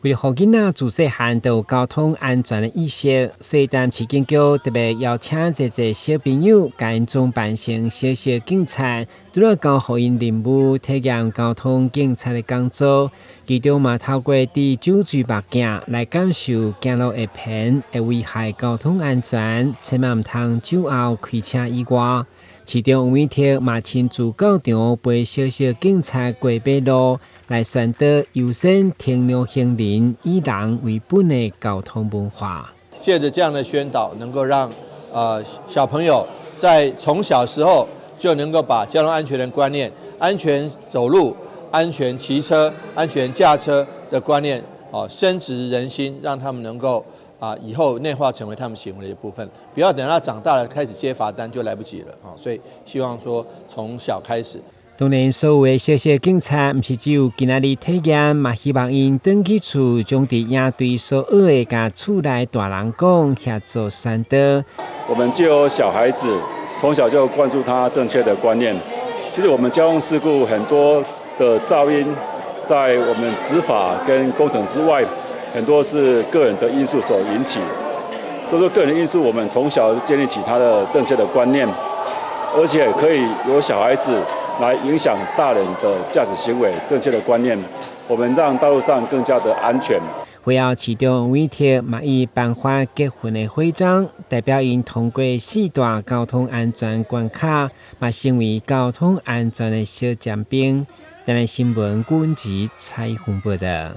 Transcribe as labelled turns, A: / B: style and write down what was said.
A: 為了予囡仔自細漢就有交通安全的意識，所以市警局特別邀請濟濟小朋友，共𪜶裝扮成小小警察，除了交予𪜶任務體驗交通警察的工作，其中嘛透過戴酒水目鏡來感受行路會偏會危害交通安全，千萬毋通酒後開車意外。市長黃偉哲嘛親自到場陪小小警察過馬路，來宣導優先停讓行人，以人為本的交通文化。
B: 借著這樣的宣導，能夠讓小朋友在從小時候就能夠把交通安全的觀念、安全走路、安全騎車、安全駕車的觀念，哦，深植人心，讓他們能夠以後內化成為他們行為的一部分。不要等到長大了開始接罰單就來不及了啊！所以希望說從小開始。
A: 當然，所有的小小警察，毋是只有今仔日體驗，嘛希望𪜶轉去厝，將佇營隊所學的，共厝內大人講，協助宣導。
C: 我們就由小孩子從小就灌輸他正確的觀念。其實我們交通事故很多的肇因，在我們執法跟工程之外，很多是個人的因素所引起。所以說個人因素，我們從小建立起他的正確的觀念，而且可以由小孩子來影響大人的駕駛行為，正確的觀念，我們讓道路上更加的安全。
A: 會後市長委託嘛伊頒發結婚的徽章，代表𪜶通過四大交通安全關卡，嘛成為交通安全的小尖兵。台南新聞阮子采訪報道。